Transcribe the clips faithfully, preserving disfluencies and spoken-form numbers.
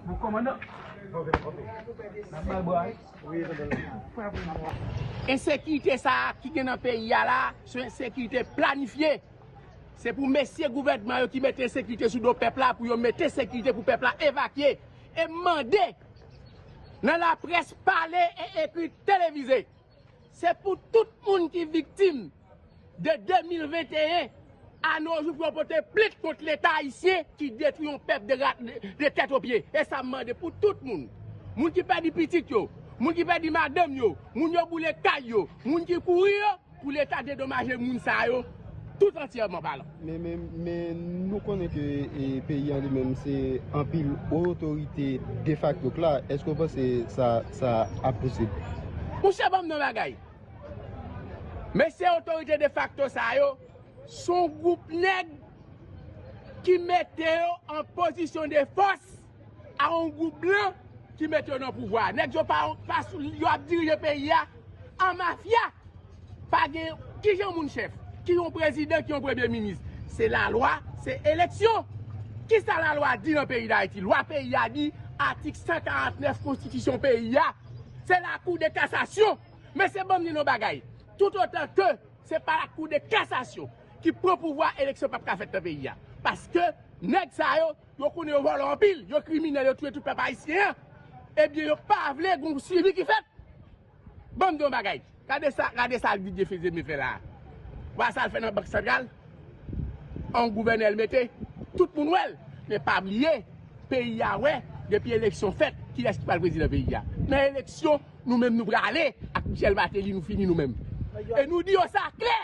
Bon, kòmandan. Ensekirite sa a ki gen nan peyi a la, se yon ensekirite planifye. Se pou mesye gouvènman yo ki mete ensekirite sou do pèp la, pou yo mete ensekirite pou pèp la evakye. E m mande nan laprès pale e ekri televize. Se pou tout moun ki viktim de de mil venteyen a no jou pou yo pote plent kont Leta ayisyen ki detwi yon pèp de, ra- de, de tèt o pye. E sa m mande pou tout moun. Moun ki pèdi pitit yo, moun ki pèdi madanm yo, moun yo boule kay yo, moun ki kouri yo, pou Leta dedomaje moun sa yo tout antyèman palan. Men, men, men nou konnen ke e, peyi an li menm se anpil otorite defakto k la. Èske w panse sa, sa ap posib? Monchè, ban m yon bagay. Mesye otorite defakto sa yo, se yon gwoup nèg ki mete yo an pozisyon de fòs a yon gwoup blan ki mete yo nan pouvwa. Nèg yo pa, pa sou, yo ap dirije peyi a an mafya. Pa gen, ki jan moun chèf, ki yon prezidan, ki yon premye minis. Se lalwa, se eleksyon. Kisa lalwa di nan peyi Dayiti? Lwa peyi a di, atik san karant nèf konstitisyon peyi a, se lakou de kasasyon. Men se ban m di nou bagay. Toutotan ke se pa lakou de kasasyon ki pran pouvwa, eleksyon p ap ka fèt nan peyi a. Paske nèg sa yo, yo konnen yo vòlò anpil, yo kriminèl, yo touye tout pèp ayisyen an. Ebyen, yo pa vle gon swivi ki fèt. Ban m di yon bagay. Gade sa, gade sa Didier Fils-Aimé fè la a. Ou pa sa l fè nan Bank Santral? Yon gouvènè l mete, tout moun wè l. Men pa bliye, peyi a wè, depi eleksyon fèt, kiyès ki pral prezidan peyi a. Nan eleksyon, nou menm nou prale ak Michel Martelly, nou fini nou menm. E nou di yo sa klè,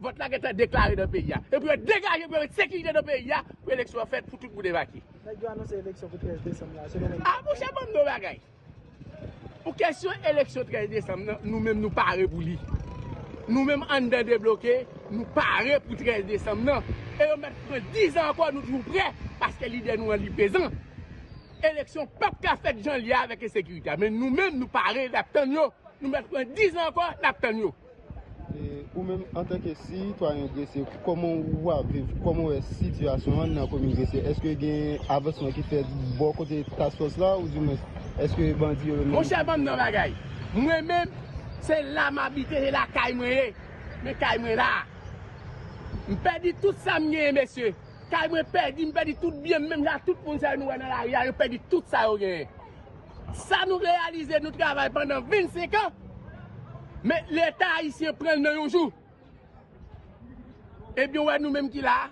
vòt la gentan deklare nan peyi a. E pou yo degaje, pou yo met sekirite nan peyi a, pou eleksyon an fèt, pou tout moun evakye. Nèg yo anonse eleksyon pou trèz desanm la, selon mwen. A, monchè, ban m di yon bagay. Pou kesyon eleksyon trèz desanm nan, nou menm nou pare pou li. Nou menm anndan debloke, nou pare pou trèz desanm nan. E yo mèt pran diz an ankò, nou toujou prè, paske lidè nou an li prezan. Eleksyon p ap ka fèt jan l ye a avèk ensekirite a. Men nou menm, nou pare, n ap tann yo. Nou mèt pran diz an ankò, n ap tann yo. E ou menm, antanke sitwayen Gresye, kòman w ap viv, kòman w wè sitiyasyon an nan komin Gresye? Èske gen avansman ki fèt bò kote task force la, oudimwens, èske bandi yo menm? Monchè, ban m nan bagay. Mwen menm, se la m abite, se lakay mwen ye. Men kay mwen la. M pèdi tout sa m genyen, mesye. Kay mwen pèdi, m pèdi tout byen m, menm jan tout moun sa yo nou wè nan lari a, yo pèdi tout sa yo genyen. Sa nou reyalize, nou travay pandan vennsenk an, men Leta ayisyen pran l nan yon jou. Ebyen, w wè nou menm ki la a,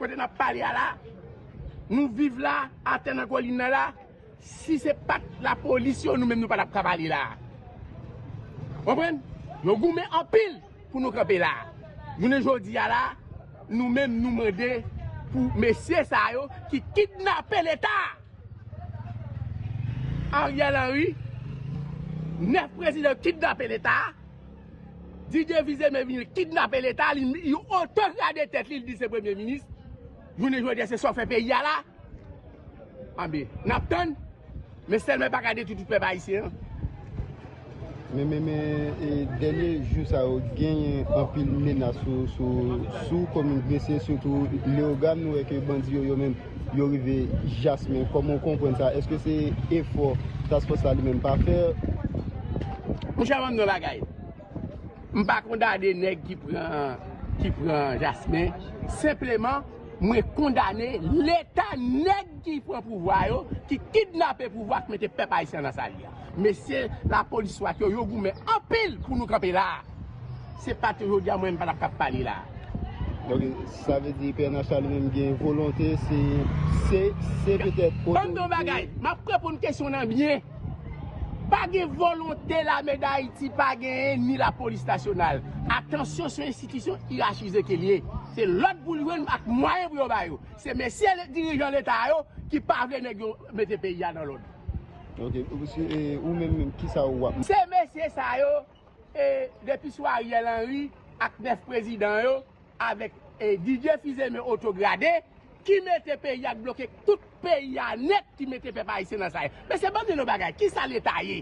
kote n ap pale a la, nou viv la, atè nan kolin nan la, si se pa t lapolis yo, nou menm nou pa t ap ka pale la a. Konprann? Yo goumen anpil pou nou kanpe la a. Jounen jodi a la, nou menm nou mande pou mesye sa yo ki kidnape Leta a. Ariel Henry, nèf prezidan kidnape Leta a. Didier Fils-Aimé vin kidnape Leta, li, li otograde tèt li, li di se premye minis. Jounen jodi a, se sa w fè peyi a la. Anben, n ap tann, men sèlman pa ka detwi tout pèp ayisyen an. Men, men, men, e, dènye jou sa yo, genyen anpil menas sou, sou, sou komin Gresye, sitou Leyogàn, nou wè ke bandi yo, yo menm, yo rive Jasmen. Kòman w konprann sa? Èske se efò task force la li menm pa fè? Monchè, ban m di w yon bagay. M pa kondane nèg ki pran, ki pran Jasmen. Senpleman, mwen kondane Leta nèg ki pran pouvwa yo, ki kidnape pouvwa, ki mete pèp ayisyen nan sa l ye a. Mesye lapolis swat yo, yo goumen anpil pou nou kanpe la a. Se pa t jodi a mwen menm pa t ap kab pale la a. Donk, sa vle di P N H la li menm gen volonte, se, se, se petèt otorite. Ban m di w yon bagay, m ap reponn kesyon w nan byen. Pa gen volonte Lame Dayiti, pa genyen ni Lapolis Nasyonal. Atansyon, se yon enstitisyon irachize ke l ye. Se lòd pou l jwenn ak mwayen pou yo ba yo. Se mesye le- dirijan Leta yo ki pa vle nèg yo mete peyi a nan lòd. Ok, ou, se, e, ou menm, menm, kisa w ap? Se mesye sa yo, e, depi sou Ariel Henry ak nèf prezidan yo, avèk, e, Didier Fils-Aimé otograde, ki mete peyi a, ki bloke tout peyi a nèt, ki mete pèp ayisyen nan sa ye. Men se ban m di nou bagay, kisa Leta ye?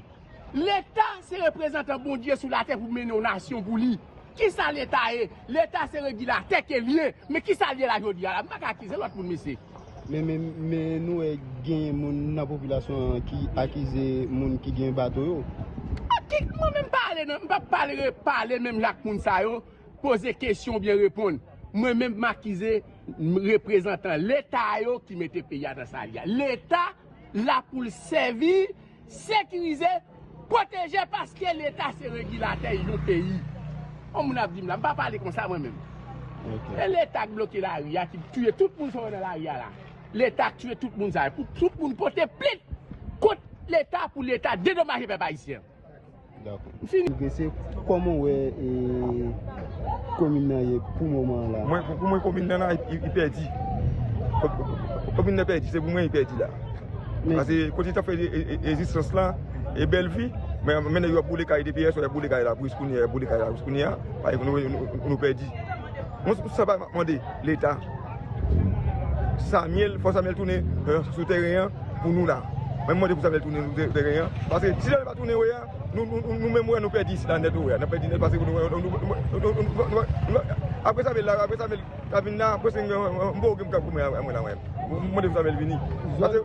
Leta se reprezantan Bondye sou latè pou mennen yon nasyon pou li. Kisa Leta ye? Leta se regilatè ke l ye. Men kisa l ye la jodi a la? M pa ka akize lòt moun, mesye. Men, men, men nou wè gen moun nan popilasyon an ki akize moun ki gen bato yo. Ak ki, mwen menm pale nan, m p ap pale, pale menm jan ak moun sa yo, poze kesyon oubyen reponn. Mwen menm m akize reprezantan Leta yo ki mete peyi a nan sa li a. Leta la pou l sèvi, sekirize, pwoteje, paske Leta se regilatè yon peyi. Yon moun ap di m la, m pa pale konsa mwen menm. Ok. E Leta k bloke lari a, ki tiye tout moun sa yo nan lari a la. Leta k tiye tout moun sa yo. Pou tout moun pote plent kont Leta, pou Leta dedomaje pèp ayisyen. Dakò. M fini. Kòman w wè, e, komin nan ye pou moman an la? Mwen, pou, pou mwen, komin nan la, li, li pèdi. Ko-, ko-, ko-, komin nan pèdi, se pou mwen, li pèdi la. Men paske kote t ap fè e, e, e, rezistans la, e bèl vi, men, men nèg yo ap boule kay depi yè swa, y ap boule kay la, pou jis kounye a, y ap boule kay la, pou jis kounye a, paske nou, nou, nou, nou pèdi. Mwen, se sa m ap mande Leta. Samuel, fò Samuel tounen, eh, sou teren an pou nou la. Mwen mande pou Samuel tounen sou tè-, teren an. Paske si Samuel pa tounen wè a, nou, nou, nou, nou menm wè nou pèdi isi la nèt wè a. N ap pèdi nèt paske nou, nou, apre Samuel la, apre Samuel ta vin la, apre se, eh, eh, m pa wè m k ap goumen avè mwen la mwen. M mande pou Samuel vini. Paske,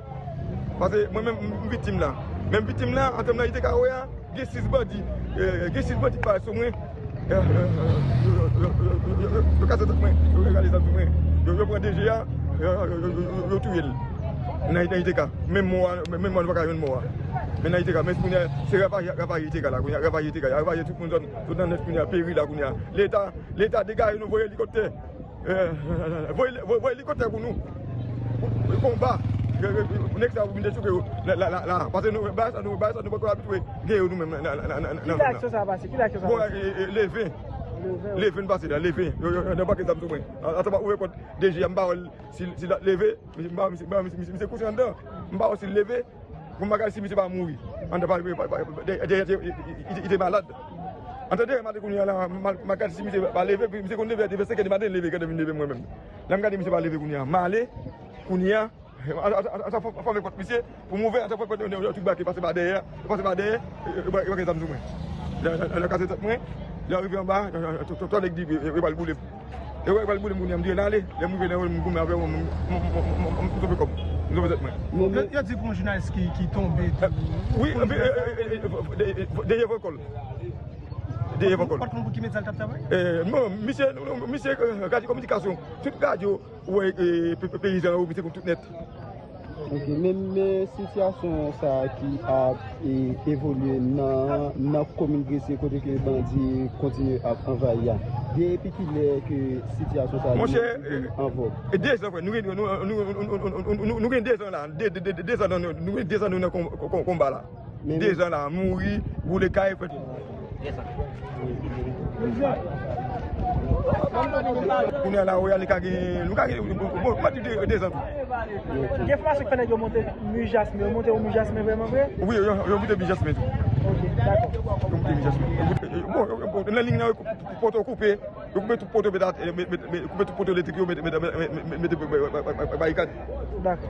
paske mwen menm m viktim la. Menm viktim la, an tèm nan I T K wè a, Gen sis bandi, eh, gen sis bandi k parèt sou mwen. Eh, eh, yo, yo kase tèt mwen, yo rale zam sou mwen. Yo, yo pran D G a, yo, yo touye l. Nan, nan I T K. Menm mò a, menm mò a, nou pa ka jwenn mò a. Men nan I T K, men kounye a, se ravaje, ravaje I T K la, kounye a, ravaje tout moun zòn, tout nan nèt kounye a, Peri la kounye a. Leta, Leta degaje nou, voye elikoptè. Eh, voye, voye, voye elikoptè pou nou. Pou, pou konba. Eh, eh, eh, nèg sa yo vin dechouke yo. La, la, la, la. Paske nou, bagay sa nou, bagay sa nou poko abitye gen yo nou menm nan, nan, nan, nan, nan, nan. Kilè aksyon sa a pase? Kilè aksyon sa a pase? Bon, eh, eh, eh, le ven. Le ven, wi. Le ven pase la, le ven. Yo, yo, yo, yo anbake zam sou mwen. A, ata pa ouvè pòt D G a, m pa wè l, si, si l ap leve, misye, m pa, misye, m pa, misye, misye, misye kouche anndan. M pa wè si l leve. Pou m pa gade si misye pa mouri. Anndan pa, pa, pa, pa, dèyè, dèyè, li, li, li, li te malad. Anndan dèyè m ale kounye a la, m al, m al gade si misye pa leve, epi misye konn leve, te fè senk è di maten, leve, gade vin leve mwen menm. Lè m gade misye pa leve kounye a, m ale, kounye a, an, an, an, an, fò, fò fèmen kont misye, pou m ouvè, an, fò fèmen kont, yo, yo, yo tout brake, pase pa dèyè, yo pase pa dèyè, yo, yo, yo brake zam sou mwen. Lè, lè, lè, lè kase tèt mwen, lè yo rive anba, yo, yo, yo, tout, tout nèg di, yo, yo, yo pral boule m. E wè, pral boule m kounye a, m di yo n ale. Lè m rive nan yo, m goumen avè yo, m, m, m tonbe kòb. M tonbe tèt mwen. Yo, yo di gon jounalis ki, ki tonbe tou. Wi, dèyè vòkòl. Dèyè vòkòl. Ou pa t konn pou ki medya l t ap travay? Eh, non, misye, non, non, misye, eh, radyo kominikasyon. Tout radyo, wè, eh, pe-, pe-, peyizan yo, misye konn tout nèt. Ok, men, men sitiyasyon sa a ki ap, e, evolye nan, nan komin Gresye kote ke bandi kontinye ap anvayi a. Depi kilè ke sitiyasyon sa a vin, vin an vòg? Monchè, e, dezan, frè, nou gen, nou, nou, nou gen dezan la, de, de, de, de, dezan nan, nou gen dezan nou nan kon-, kon-, konba la. Dezan la, mouri, boule kay, frè. Kounye a la, wè, li ka gen, nou ka gen, bon, bon, bon, de, dezan tou. Gen enfòmasyon ki fè nèg yo monte Mujasmin, yo monte yon Mujasmin vrèman vre? Wi, yo, yo, yo monte Mujasmin tou. Ok, dakò. Yo monte Mujasmin. Yo monte, bon, bon, nan liy nan, yo koupe, poto koupe, yo koupe tout poto, mete, mete, mete, koupe tout poto elektrik yo, mete, mete, mete, mete, mete, mete, mete, mete barikad. Dakò.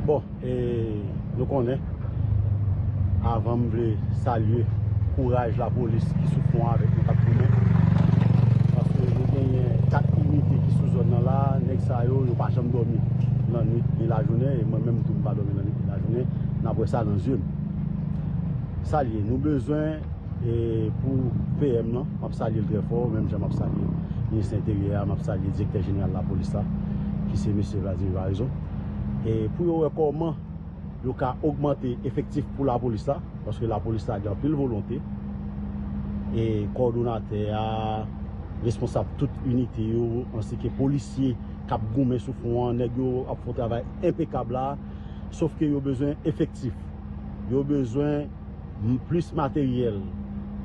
Bon, e, nou konnen, avan m vle salye kouraj lapolis ki sou fwon avèk nou k ap goumen. Paske nou genyen kat inite ki sou zòn nan la, nèg sa yo, yo pa janm dòmi lannwit ni lajounen, e mwen menm tou m pa dòmi lannwit ni lajounen, n ap wè sa nan zye m. Sa l ye, nou bezwen, e, pou P M nan, m ap salye l trè fò, menm jan m ap salye minis enteryè a, m ap salye direktè jeneral lapolis la, ki se mesye Vladimir Paraison. E pou yo wè kòman yo ka ogmante efektif pou lapolis la, paske lapolis la gen anpil volonte. E kòdonatè a, responsab tout inite yo, ansi ke polisye k ap goumen sou fwon an, nèg yo ap fè yon travay enpekab la, sof ke yo bezwen efektif. Yo bezwen m-, plis materyèl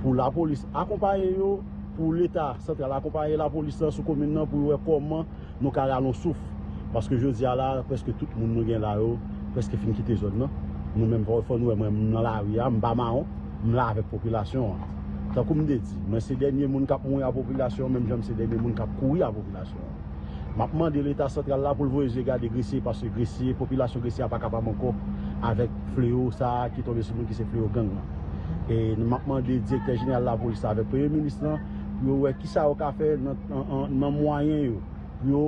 pou lapolis akonpaye yo, pou Leta santral akonpaye lapolis lan sou komin nan pou yo wè kòman nou ka rale yon souf. Paske jodi a la, prèske tout moun nou gen la yo, prèske fin kite zòn nan. Nou menm, fò, fò nou wè, mwen, m nan lari a, m pa mawon, m la avèk popilasyon an. Tankou m te di, mwen se dènye moun k ap mouri a popilasyon an, menm jan m se dènye moun k ap kouri a popilasyon an. M ap mande Leta santral la pou l voye zye gade Gresye, paske Gresye, popilasyon Gresye a pa kapab ankò avèk fleyo sa a ki tonbe sou nou, ki se fleyo gang lan. E m ap mande direktè jeneral lapolis la avèk premye minis lan pou yo wè kisa yo ka fè nan, nan, nan, nan mwayen yo, pou yo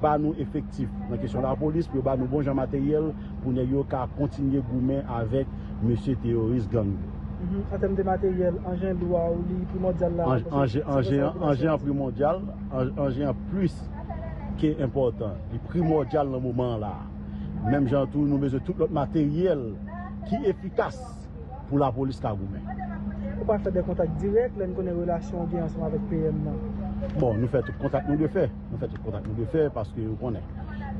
ba nou efektif nan kesyon lapolis, pou yo ba nou bon jan materyèl, pou nèg yo ka kontinye goumen avèk mesye teyoris gang yo. Mhm. An tèm de materyèl, anjen lou a, li primòdyal la, an, anjen, anjen, anjen an primòdyal, an, anjen an plis ke enpòtan. Li primòdyal nan moman an la. Menm jan tou, nou bezwen tout lòt materyèl ki efikas pou lapolis ka goumen. Ou pa fè de kontak dirèk lè n konnen relasyon w gen ansanm avèk P M nan? Bon, nou fè tout kontak nou dwe fè. Nou fè tout kontak nou dwe fè paske ou konnen.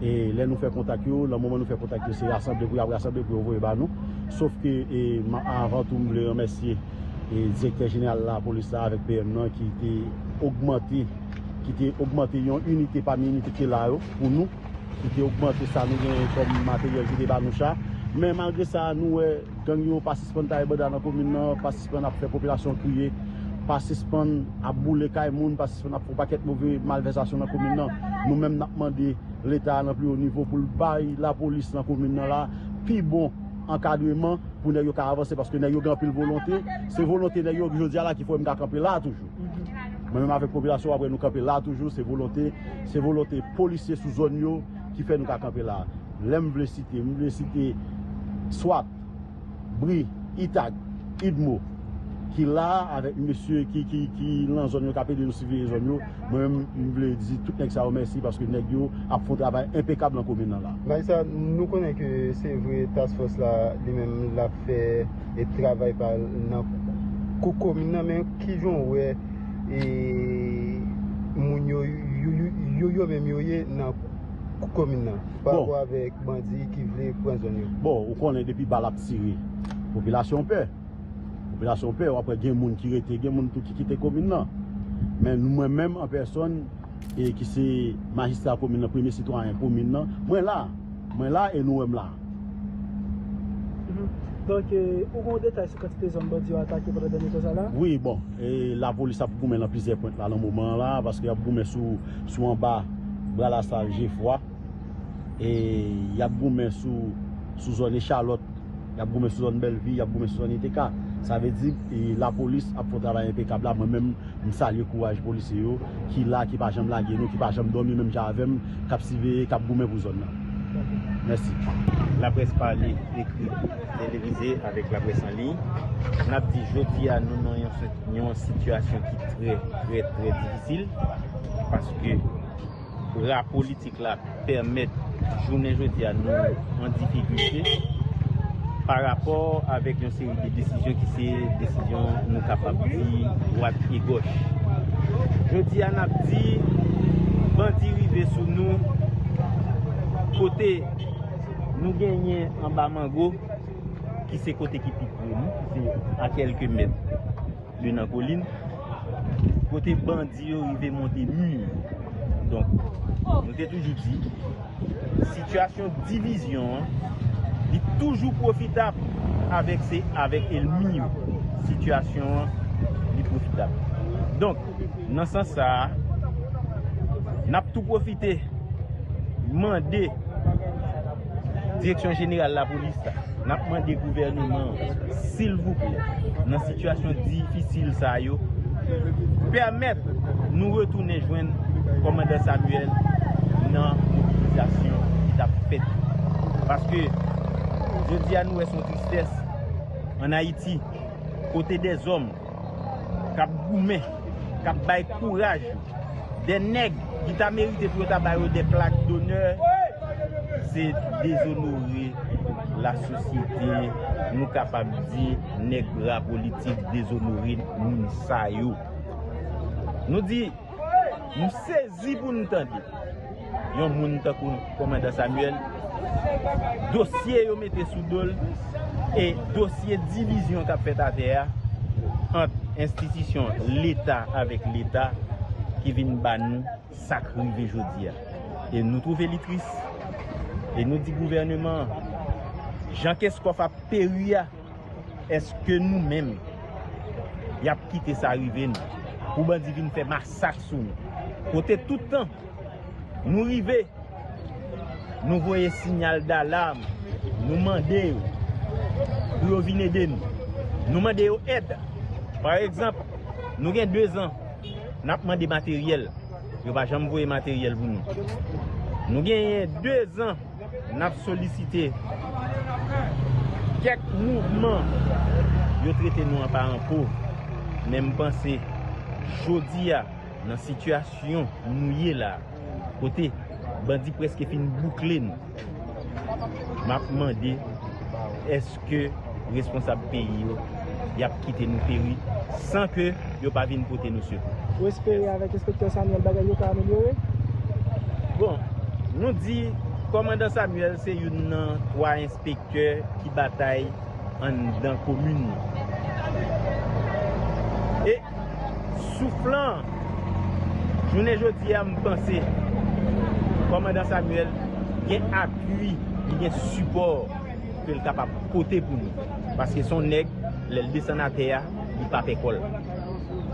E lè nou fè kontak yo, nan moman nou fè kontak yo, se rasanble pou y ap rasanble pou yo voye ba nou. Sof ke, e, m a-, avan tou, m vle remèsye, e, direktè jeneral lapolis la avèk P M nan ki te ogmante, ki te ogmante yon inite pami inite ki te la yo pou nou, ki te ogmante sa nou genyen kòm materyèl ki te ba nou cha. Men malgre sa, nou wè gang yo pa sispann taye banda nan komin nan, pa sispann ap fè popilasyon kriye, pa sispann ap boule kay moun, pa sispann ap fè yon pakèt move malvèzasyon nan komin nan. Nou menm, n ap mande Leta a nan pi wo nivo pou l bay lapolis nan komin nan la pi bon ankadreman pou nèg yo ka avanse, paske nèg yo gen anpil volonte. Se volonte nèg yo jodi a la ki fè m ka kanpe la toujou. Mwen menm avèk popilasyon, w ap wè nou kanpe la toujou, se volonte, se volonte polisye sou zòn yo ki fè nou ka kanpe la. Lè m vle site, m vle site swat, bri, itag, idmo, ki la avèk mesye ki, ki, ki nan zòn yo, k ap ede nou siveye zòn yo. Mwen menm, m vle di tout nèg sa yo mèsi, paske nèg yo ap fè yon travay enpekab nan komin nan la. Majistra, nou konnen ke se vre task force la, li menm, l ap fè, e, travay pa l nan ko-, komin nan, men kijan w wè, e, moun yo, yo, yo, yo, yo menm yo ye nan ko-, komin nan, pa rapò avèk bandi ki vle pran zòn yo? Bon, ou konnen depi bal ap tire, popilasyon pè. Popilasyon pè, w ap wè gen moun ki rete, gen moun tou ki kite komin nan. Men mwen menm an pèsòn, e ki se majistra komin nan, premye sitwayen komin nan, mwen la. Mwen la e nou wè m la. Mhm. Donk, e, ou gen yon detay sou kantite zòn bandi yo atake pandan dènye tan sa la? Wi, bon, e, lapolis ap goumen nan plizyè pwent la nan moman an la, paske y ap goumen sou, sou anba Bra Lasal, Jefwa. E y ap goumen sou, sou zòn Echalòt, y ap goumen sou zòn Bèlvi, y ap goumen sou zòn I T K. Sa vle di, e, lapolis ap fè yon travay enpekab la. Mwen menm, m salye kouraj polisye yo ki la, ki pa janm lage nou, ki pa janm dòmi menm jan avè m, k ap siveye, k ap goumen pou zòn nan. Mèsi. Laprès pale, ekri, televize avèk laprès an liy, n ap di jodi a nou nan yon, yon sitiyasyon ki trè, trè, trè difisil, paske ra politik la pèmèt jounen jodi a nou an difikilte pa rapò avèk yon seri de desizyon ki se desizyon nou kapab di dwat e gòch. Jodi a n ap di bandi rive sou nou kote nou genyen anba mango ki se kote ki pi pre nou, ki se a kèlke mèt de nan kolin, kote bandi yo rive monte mi. Donk, nou te toujou di, sitiyasyon divizyon an, li toujou pwofitab avèk se, avèk ènmi yo. Sitiyasyon an, li pwofitab. Donk, nan sans sa a, n ap tou pwofite mande Direksyon Jeneral Lapolis la, n ap mande gouvèneman an, silvouplè, nan sitiyasyon difisil sa yo, pèmèt nou retounen jwenn kòmandan Samuel nan mobilizasyon ki t ap fèt yo. Paske, jodi a, nou wè se yon tristès ann Ayiti, kote dèzòm k ap goumen, k ap bay kouraj, de nèg ki ta merite pou yo ta ba yo de plak donè, se dezonore lasosyete, nou kapab di nèg bra politik dezonore moun sa yo. Nou di, nou sezi pou nou tande yon moun tankou kòmandan Samuel, dosye yo mete sou do l, e dosye divizyon k ap fèt atè a ant enstitisyon Leta avèk Leta ki vin ba nou sa k rive jodi a. E nou twouve li tris, e nou di gouvèneman an, jan Keskòf ap peri a, èske nou menm, y ap kite sa rive nou, pou bandi vin fè masak sou nou? Kote tout tan Nou rive, nou voye sinyal dalam, nou mande yo pou yo vin ede nou. Nou mande yo èd. Pa egzanp, nou gen dezan n ap mande materyèl. Yo pa janm voye materyèl pou nou. Nou genyen dezan n ap solisite kèk mouvman, yo trete nou an paran pov. Men m panse, jodi a, nan sitiyasyon nou ye la, kote bandi prèske fin boukle nou, m ap mande, èske responsab peyi yo, y ap kite nou peri san ke yo pa vin pote nou sekou? Ou espere avèk enspektè Samuel bagay yo ka amelyore? Bon, nou di kòmandan Samuel se youn nan twa enspektè ki batay anndan komin nan. E souflan, jounen jodi a, m panse kòmandan Samuel gen apui, li gen sipò ke l kapab pote pou nou. Paske se yon nèg, lè l desann atè a, li pa pè kò l.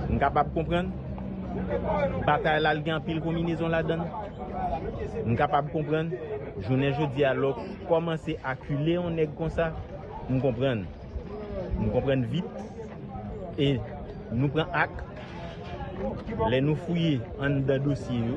M kapab konprann, batay la, l gen anpil konbinezon ladan l. M kapab konprann, jounen jodi a, lè w kòmanse akile yon nèg konsa, m konprann. M konprann vit. E nou pran ak. Lè nou fouye anndan dosye yo,